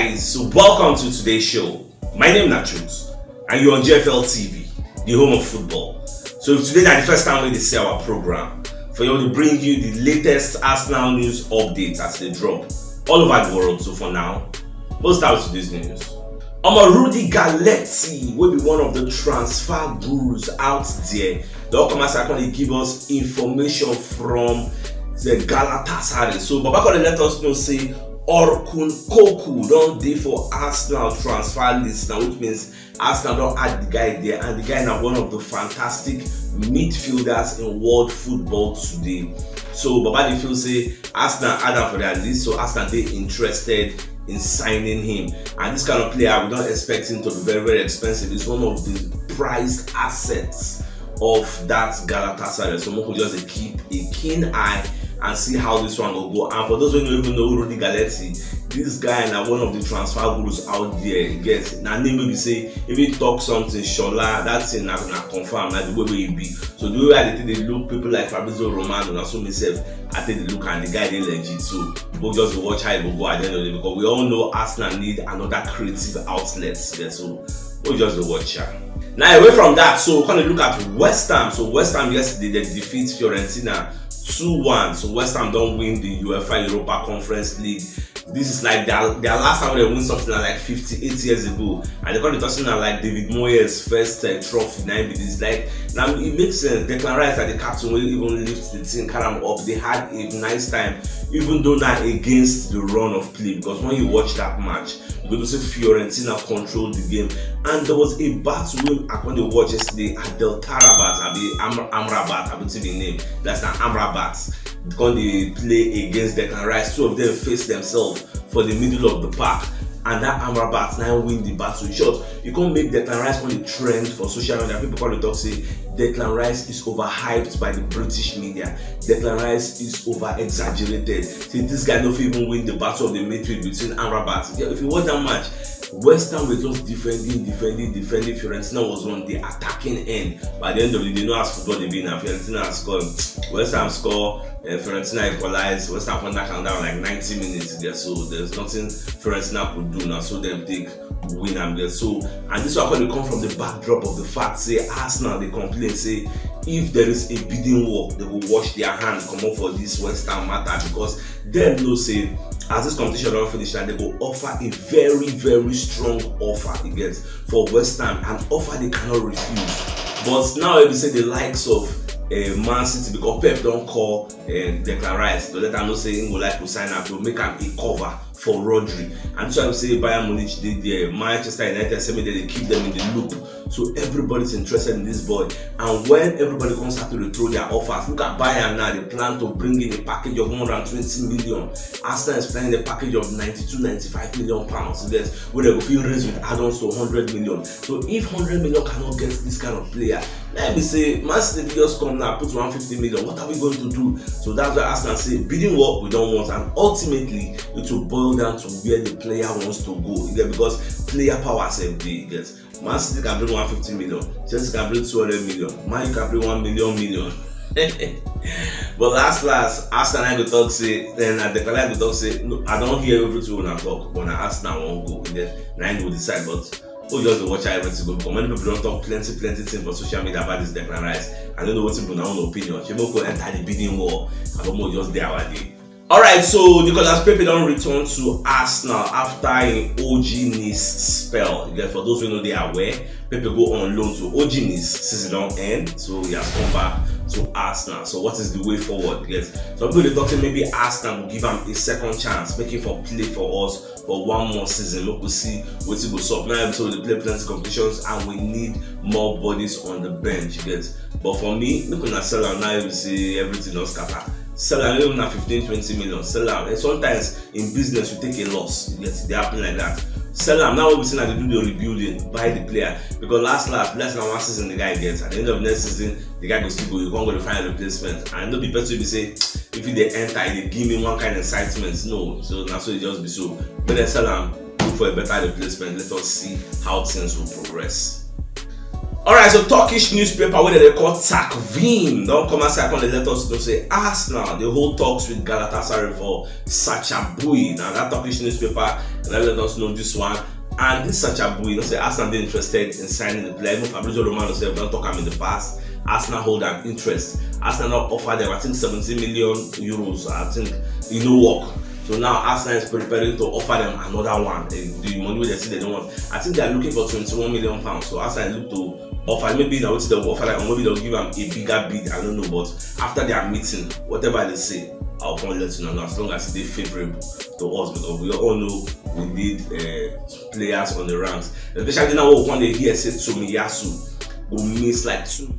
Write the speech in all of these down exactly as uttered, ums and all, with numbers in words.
Guys, so welcome to today's show. My name is Truth, and you're on G F L T V, the home of football. So if today na the first time we dey see our program, for you to bring you the latest Arsenal news updates as they drop all over the world. So for now, we'll start with today's news. Omo, Rudy Galetti, wey be one of the transfer gurus out there, don come outside come dey give us information from the Galatasaray. So Baba come dey let us know say Orkun Koku don dey for Arsenal transfer list now, which means Arsenal don add the guy there, and the guy na one of the fantastic midfielders in world football today. So Baba dey feel say Arsenal add am for their list, so Arsenal dey interested in signing him. And this kind of player, we don't expect him to be very, very expensive. He's one of the prized assets of that Galatasaray. So Moko just dey keep a keen eye and see how this one will go. And for those who don't even know Rudy Galetti, this guy na one of the transfer gurus out there. You get na name wey be say if he talk something, Shola, that thing na, na confirm, na the way wey e be. So the way I dey take dey look people like Fabrizio Romano, na so myself I take dey look, and the guy dey legit. So we just dey watch how e go go at the end of the day, because we all know Arsenal need another creative outlet there. So we just dey watch am. Now away from that, so we come dey look at West Ham. So West Ham yesterday they defeat Fiorentina two one. So West Ham don win the UEFA Europa Conference League. This is like their, their last time they win something like fifty-eight years ago. And they call it something like David Moyes' first uh, trophy. Now it is like, now it makes sense. Declan Rice, like the captain, will even lift the team, carry am up. They had a nice time, even though not against the run of play. Because when you watch that match, you go to see Fiorentina controlled the game. And there was a battle wey I come dey watch yesterday at Delta Rabat, abi Am- Amrabat, abi wetin be name. That's na Amrabat. Come dey play against Declan Rice. Two of them face themselves for the middle of the park, and that Amrabat now win the battle. In short, you come make Declan Rice come dey trend for social media. People come dey talk say Declan Rice is overhyped by the British media. Declan Rice is over exaggerated. Say this guy no fit even win the battle of the midfield between Amrabat. Yeah, if you watch that match, West Ham were just defending, defending, defending. Fiorentina was on the attacking end. By the end of the day, you know as football dey be now. Fiorentina score, West Ham score, uh, Fiorentina equalize, West Ham come knock am down like ninety minutes there. So there's nothing Fiorentina could do now. So dem take win am there. So, and this one come dey come from the backdrop of the fact say Arsenal dey complain say if there is a bidding war, they go wash their hand comot for this West Ham matter, because dem know say as this competition don finish now, they go offer a very, very strong offer against for West Ham, an offer they cannot refuse. But now, if you say the likes of uh, Man City, because Pep don call uh, Declan Rice to let am know say he go like to sign am to make am a cover for Rodri. And so I would say Bayern Munich did there, Manchester United, say make they keep them in the loop. So everybody's interested in this boy. And when everybody comes start to throw their offers, look at Bayern now, they plan to bring in a package of one hundred twenty million. Arsenal is planning a package of ninety-two, ninety-five million pounds. So that's where they go feel raise with add-ons to one hundred million. So if one hundred million cannot get this kind of player, let me say, Man City just come now, put one fifty million. What are we going to do? So that's why Arsenal say bidding war we don't want, and ultimately it will boil down to where the player wants to go. You get, because player power sef dey, you get. Man City can bring one fifty million, Chelsea can bring two hundred million, Man U can bring one million million. But last last, Arsenal I go talk say, then I declare I go talk say, no, I don't hear everything when I talk, but I Arsenal won't go. You get, na im go decide, but we just dey watch how everything go, because many people don talk plenty plenty things for social media about this Declan Rice. I don't know wetin be una own opinion. Shey make we enter the bidding war, abi make we just dey our day? Alright, so Nicolas Pepe don return to Arsenal after im O G Nice spell. You get, for those who no dey aware, Pepe go on loan to O G Nice, season don end, so he has come back to Arsenal. So what is the way forward? You get, some people dey talk say maybe Arsenal go give am a second chance, make him for play for us for one more season, make we see wetin go sup. Now, so we dey play plenty competitions and we need more bodies on the bench, you get. But for me, make una sell am now, you see everything don scatter. Sell am, even na fifteen, twenty million, sell am. And sometimes in business, you take a loss, you get, e dey happen like that. Sell am now, we see na dey do the rebuilding, buy the player. Because last last, less than one season the guy gets. At the end of next season, the guy go still go, you can't go to find a replacement. And no be person be say, if you dey enter, e dey give me one kind of excitement. No, so na so e just be. So make dem sell am, look for a better replacement. Let us see how things will progress. Alright, so Turkish newspaper wey dem dey call Takvim don come outside come dey let us know say Arsenal dey hold talks with Galatasaray for Sacha Boey. Now that Turkish newspaper don let us know this one. And this Sacha Boey, you know say Arsenal dey interested in signing the player. Even Fabrizio Romano sef don talk am in the past. Arsenal hold an interest. Arsenal don offer them, I think, seventeen million euros. I think e no work. So now Arsenal is preparing to offer them another one. Eh, the money wey dem say dem want. I think they are looking for twenty-one million pounds. So Arsenal look to offer, maybe na wetin dem go offer, like, or maybe dem go give am a bigger bid, I don't know. But after their meeting, whatever they say, I'll come let you know. As long as e dey favorable to us, because we all know we need uh, players on the ranks, especially now we come dey hear say Tomiyasu go miss like two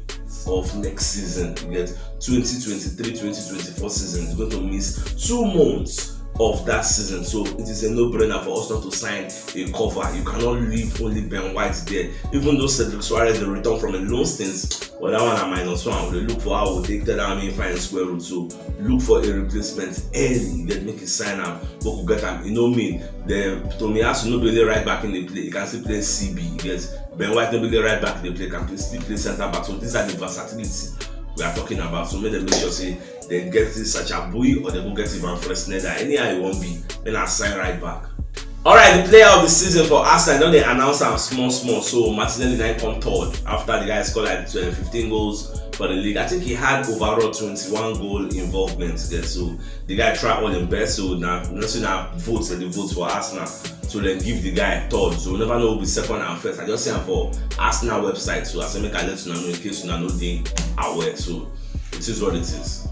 of next season. You get twenty twenty-three, twenty twenty-four season. He's going to miss two months of that season. So it is a no-brainer for us not to sign a cover. You cannot leave only Ben White there. Even though Cedric Soares dey return from a loan stint, well, that one na minus one. We dey look for how we take tell am im find square root. So look for a replacement early. You get, make e sign am, make we get am. E no mean the Tomiyasu no be only right back im dey play. He can still play C B. You get, Ben White no be only right back im dey play. He can play, still play centre back. So these are the versatility we are talking about. So make dem make sure say dem get this Sacha Boey or dem go get Ivan Fresneda. Anyhow e wan be, make na sign right back. Alright, the player of the season for Arsenal don dey announce am small small. So Martinelli na im come third after the guy score like uh, fifteen goals for the league. I think he had overall twenty-one goal involvement there. So the guy try all im best. So na, you know say na votes dem dey vote for Arsenal. So dem give the guy third. So we never know who be second and first. I just see am for Arsenal website. So I say make I let una know in case una no dey aware. So it is what it is.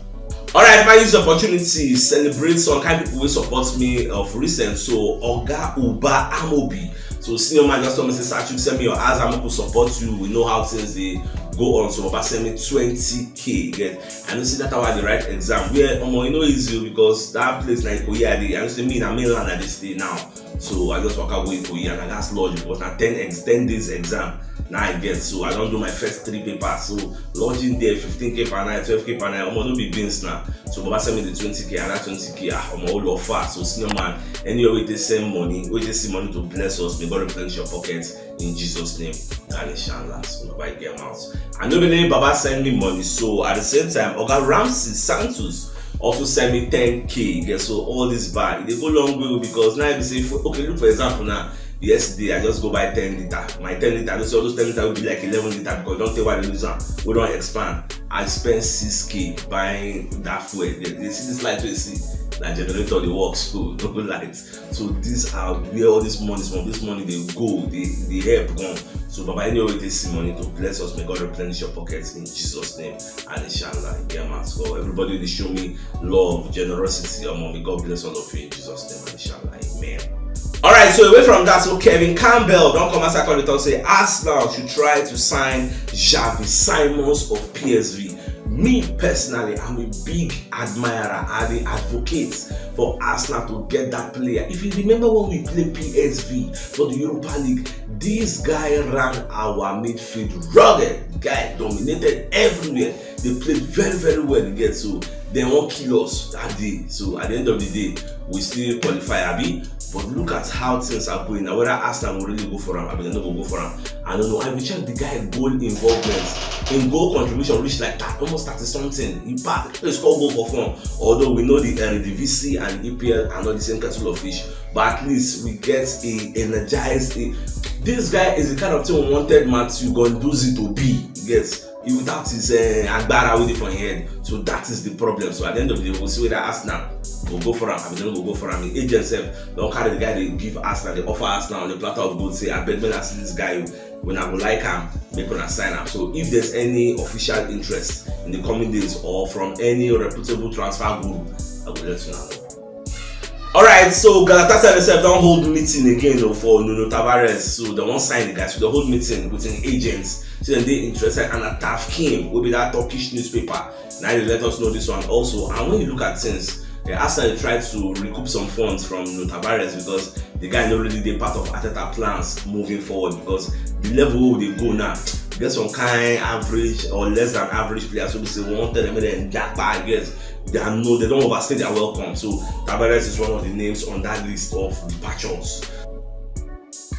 Alright, if I use the opportunity, celebrate some kind people wey support me of recent. So Oga Uba Amobi. So senior man just told me say, "Sir Chuks, send me your ads, Amoku support you. We know how things dey go on." So Baba send me twenty K. Get, I know say that how I dey write exam. Where, omo, e no easy o, because that place na Ikoyi I dey. I know say me na mainland I dey stay now. So I just waka go Ikoyi and I gats lodge because na ten ex ten days exam na I get. So I don do my first three papers. So lodging there, fifteen K per night, twelve K per night, omo, no be beans na. So Baba send me the twenty K and that twenty K, ah, omo, all of far. So senior man, anywhere wey you take send money, wey you take see money to bless us, may God replenish your pocket in Jesus' name. And it shall last. So Baba, get mouth. I no be name Baba send me money. So at the same time, Oga Ramsey Santos also send me ten K. Get, so all this bar, e dey go long way o, because now you say, for, okay, look for example now. Yesterday, I just go buy ten liter. My ten liter, I just say all those ten liter will be like eleven liter because don't tell why I lose am. We don expand. I spend six K buying that fuel. They, they see this light, they see that generator, the works, so no light. So these are where all this money, some of this money they go, they, they help gone. So Baba, anywhere wey you take see money to bless us, may God replenish your pockets in Jesus' name. And inshallah, get mouth. So everybody dey show me love, generosity, omo, may God bless all of you in Jesus' name, and inshallah, amen. Alright, so away from that, so Kevin Campbell don come outside come dey talk say Arsenal should try to sign Xavi Simons of P S V. Me personally, I'm a big admirer and a advocate for Arsenal to get that player. If you remember when we play P S V for the Europa League, this guy ran our midfield rugged. The guy dominated everywhere. They played very, very well again. So they won't kill us that day. So at the end of the day, we still qualify, abi. But look at how things are going now. Whether Arsenal will really go for him, I mean, they no go go for him. I don't know. I will check the guy goal involvement. In goal contribution reach like that, almost thirty something. He pass, he score goal for fun. Although we know the Eredivisie and E P L are not the same kettle of fish, but at least we get a energized. A, this guy is the kind of thing we wanted Matthew Guendouzi to be. Yes, he without his uh, agbara with it for him head. So that is the problem. So at the end of the day, we'll see whether Arsenal will go for him. I mean, will go for him. Agent self don carry the guy they give Arsenal, they offer Arsenal on the platter of gold. Say, I bet when I see this guy, when I go like him, make una sign up. So if there's any official interest in the coming days or from any reputable transfer guru, I will let you know. Alright, so Galatasaray sef don hold meeting again o for Nuno Tavares. So they wan sign the guy. So they hold meeting with him agents. So dem dey interested, and Atav Kim, wey be that Turkish newspaper, now they let us know this one also. And when you look at things, they Arsenal dey try to recoup some funds from Nuno Tavares because the guy no really dey part of Arteta plans moving forward, because the level wey we dey go now, get some kind average or less than average players wey be say we wan tell them make dem japa, I guess. They are no, they don overstay their welcome. So Tavares is one of the names on that list of departures.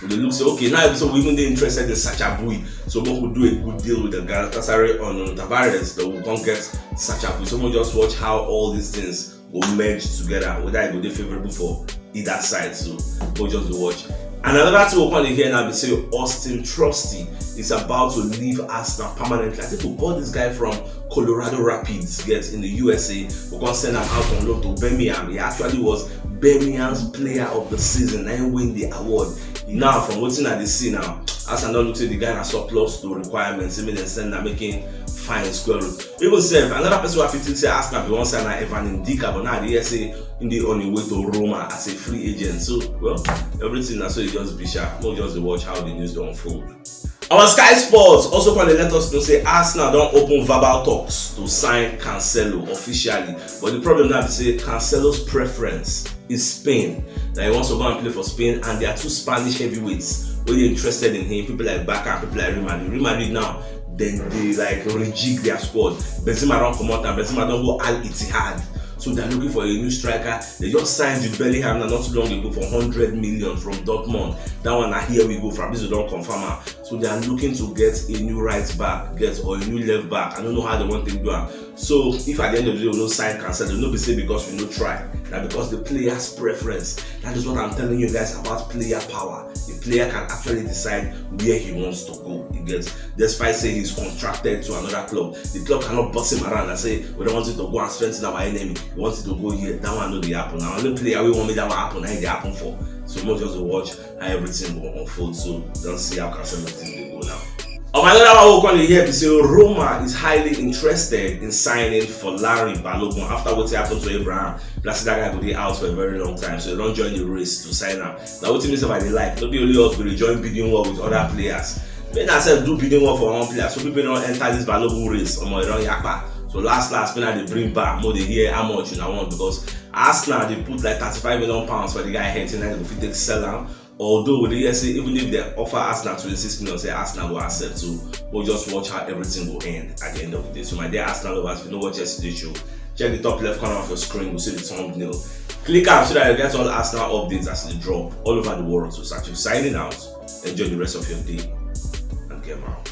They look say, okay, now so we even dey interested in Sacha Boey. So we could do a good deal with the Galatasaray on, on Tavares, that we can get Sacha Boey. So we just watch how all these things go merge together, whether it go dey favorable for either side. So we just dey watch. And another thing we come dey hear now be say Austin Trusty is about to leave Arsenal permanently. I think we bought this guy from Colorado Rapids, get in the U S A. We come send am out on loan to Birmingham. He actually was Birmingham's player of the season. Na him win the award. Now, from wetin I dey see now, Arsenal don look say the guy na surplus to requirements. Say make dem send am, make him find square root. Even sef, another person wey I fit think say Arsenal bin wan sign na Evan Ndicka, but now I dey hear say him dey on him way to Roma as a free agent. So, well, everything na so e just be sha. Make we just dey watch how the news dey unfold. Our Sky Sports also come dey let us know say Arsenal don open verbal talks to sign Cancelo officially, but the problem now be say Cancelo's preference is Spain. That he wants to go and play for Spain, and there are two Spanish heavyweights wey dey interested in him. People like Barca and people like Real Madrid. Real Madrid now, dem dey like rejig their squad. Benzema don comot and Benzema don go Al Ittihad. So they're looking for a new striker. They just signed Jude Bellingham now not too long ago for hundred million from Dortmund. That one na here we go. Fabrizio don confirm am. So they are looking to get a new right back, get or a new left back. I don't know how they want to do am. So if at the end of the day we no sign Cancelo, no be say because we no try. Na because the player's preference. That is what I'm telling you guys about player power. The player can actually decide where he wants to go. You get, despite say he's contracted to another club, the club cannot boss him around and say, we don't want you to go and strengthen our enemy. We want you to go here. That one no dey happen. Na only player wey wan make that one happen, na im dey happen for. So make we just dey watch how everything go unfold. So we don see how Cancelo thing dey go now. On my other one, we come dey hear be say Roma is highly interested in signing Folarin Balogun after wetin happen to Abraham. Be like say that guy go dey out for a very long time, so they don join the race to sign am. Na wetin me sef I dey like. No be only us go dey join bidding war with other players. Make una sef do bidding war for one player. So people don enter this Balogun race. Omo, e don yapa. So last last, make una dey bring back, make we dey hear how much una want, because Arsenal dey put like thirty-five million pounds for the guy head, say na dem go fit take sell am. Although we dey hear say even if dem offer Arsenal twenty-six million, say Arsenal go accept. So we'll just watch how everything go end at the end of the day. So my dear Arsenal lovers, if you no watch yesterday show, check the top left corner of your screen, you see the thumbnail. Click am so that you get all Arsenal updates as they drop all over the world. So Sachuk signing out. Enjoy the rest of your day and game out.